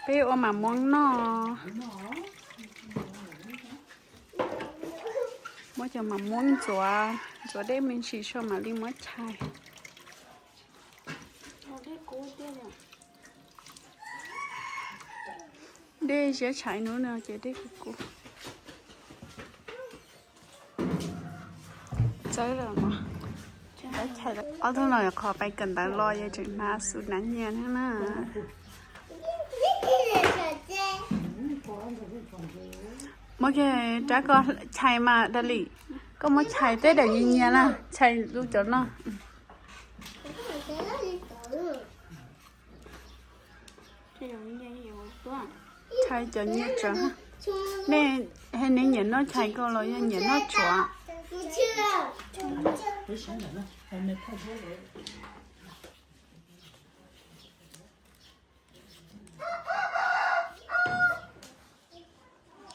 Peb ua mam muab noj. Muab cov mam muab ntxuav, ntxuav deb me ntsis tso mam li muab chais. Dej siab tshais hnub no ces dej kub kub. Txawb lawm mas. Ob tug no qhov pais kawm ntawv los yog tseem hnav xu hnav nyias thiab na. Muab kiag rab ko chais mas Dali, koj muab chais tej daim nyias nyias na, chais lub cov no. Chais cov nyias tsawv. Nej, nej nyiam noj chais ko los yog nyiam noj tsuav?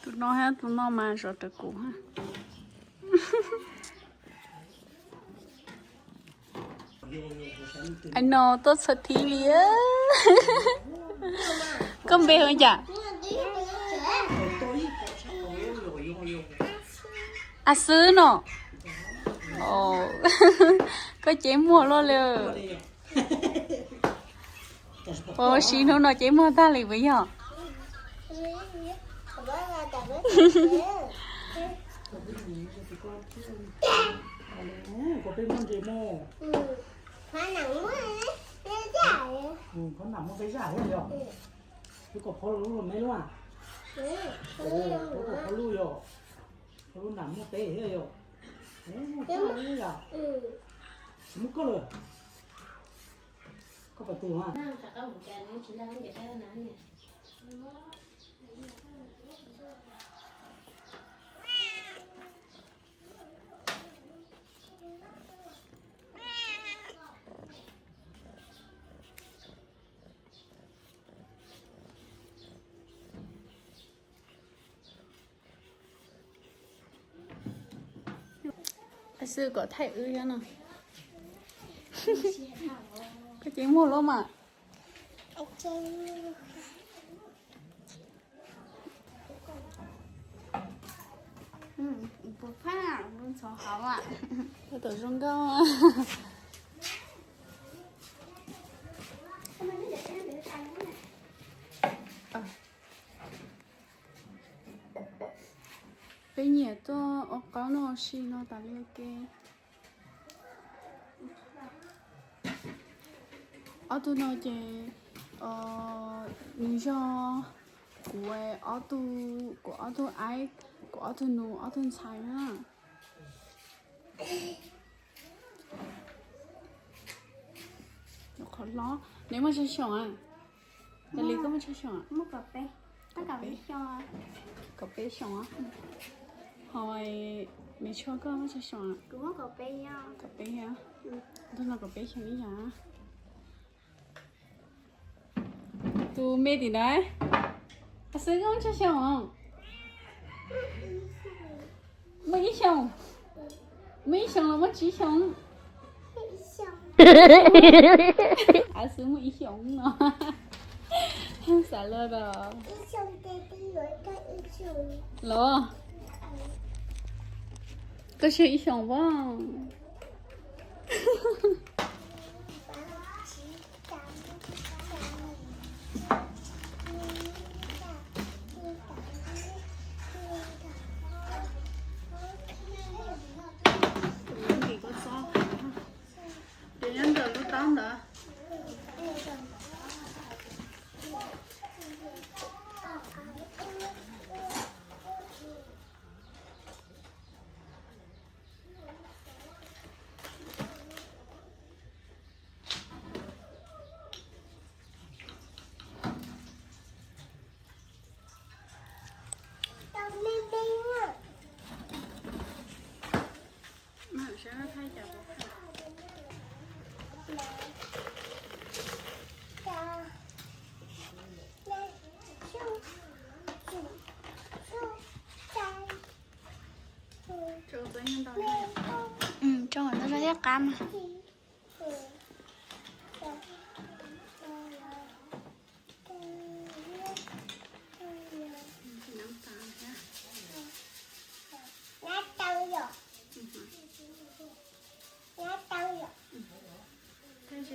Tus no thiab tus no mas zov rawv kuv. Ai no tuaj txhua thib li. Koj npe hu cas? A Xwb no. Koj cev muag luaj li. Ua si hnub no cev muag tag li puas yog? Xwb kom thaij wb no. Koj cev muag luaj mas. Puas phaj ntxhov hauv a? Tab tom zoo nkauj. Peb nyiam tuaj ua qaub noj ua si no tas li ua ke. Ob tug no ces nws yog kuv ob tug, kuv ob tug aib, kuv ob tug nus ob tug ntxhais na. Qhov hlob, neb muaj tsawg xyoos a? Dali, koj muaj tsawg xyoos a? Kaum peb xyoos. Ho me tshuaj koj muaj tsawg xyoos a? Kaum peb, tus no kaum peb xyoos ib yam. Tus me tim na, A Xwb koj muaj tsawg xyoos? Muaj ib xyoos. Muaj ib xyoos los muaj tsib xyoos? A Xwb muaj ib xyoos no. Xav los los. Los, koj tshuav ib xyoos pob. Ces nyob ntawm lub taub ntawd. Tso ntau thiab qab mas.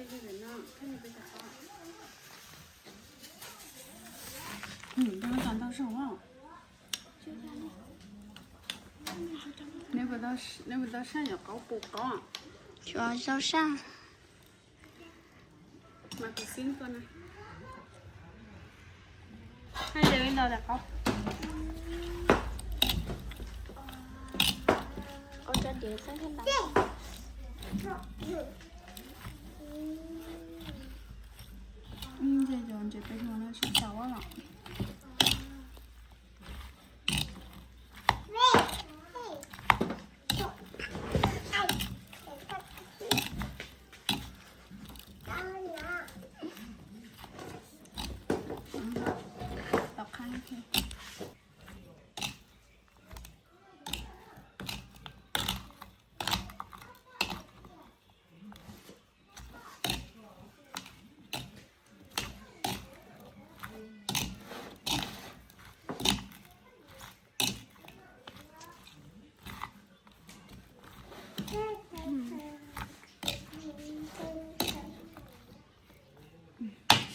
Neb puas tau saib cov qaub qus qaub? Tsis tau saib. Mas kuv xib tuaj na. Hais li ntawd qaub. Qaub tso diav xeeb thiab ntau. Ib ntsia cov ntses pes no no tsis tau los.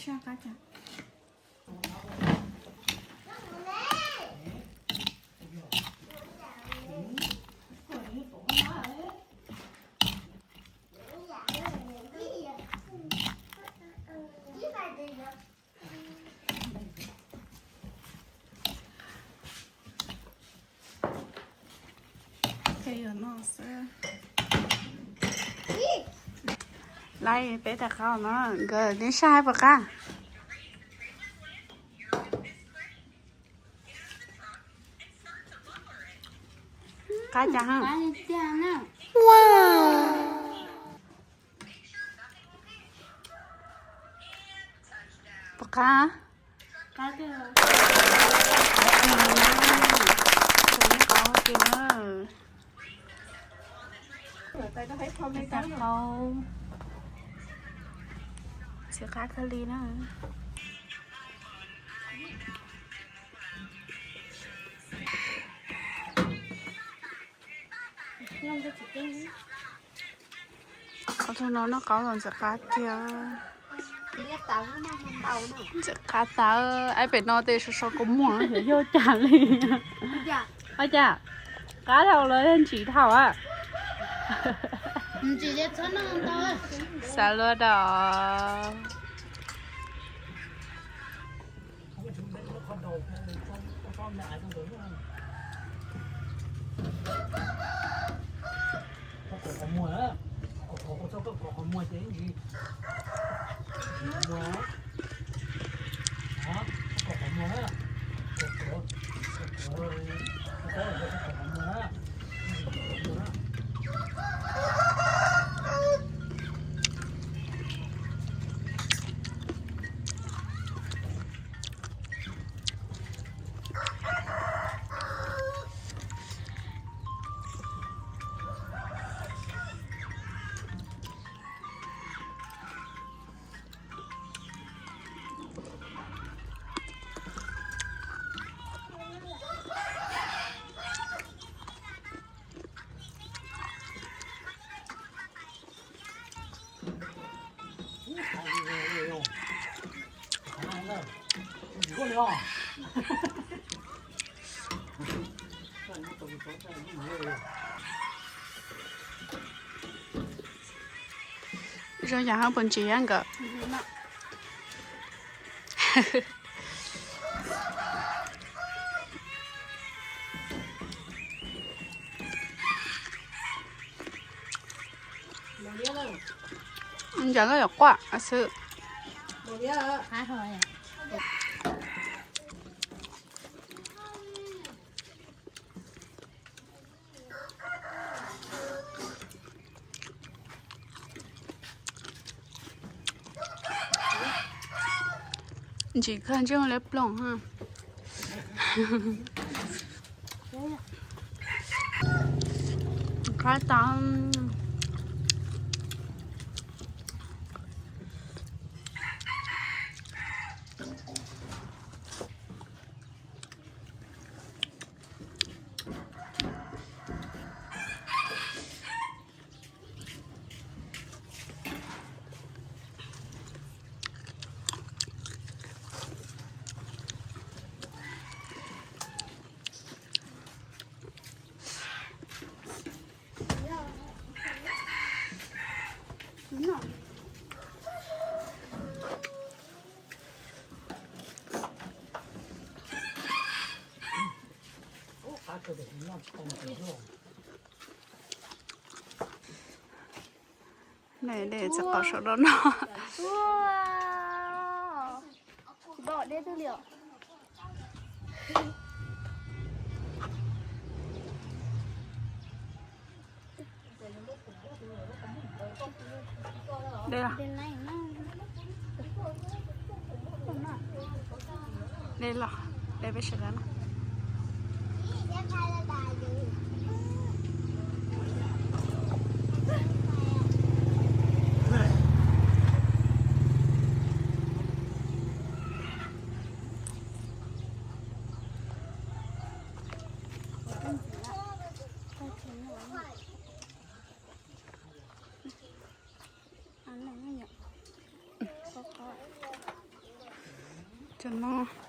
Saj qab cas. Laiv peb tais qaub no, nkawd neb saj puas qab? Qab cas ha? Puas qab? Qab tiag. Tais qaub ntxim qab kawg li na. Qhov no noj qaub los ntxim qab tiag. Ntxim qab tawv, aib pem no tej so so kua muag xyov yog cas li. Ua cas qab dhau los ntsim dhau a. Xav luaj dam. Zoo yam hab puas ntsim nkawd. Ntawm koj yuav quaj xwb. Ntsim kawg ntsej muag liab ploog ha. Qab tau. Nej dej txiv qaub saum no no. Dej los, dej los, dej peb sawv daws no. Cov no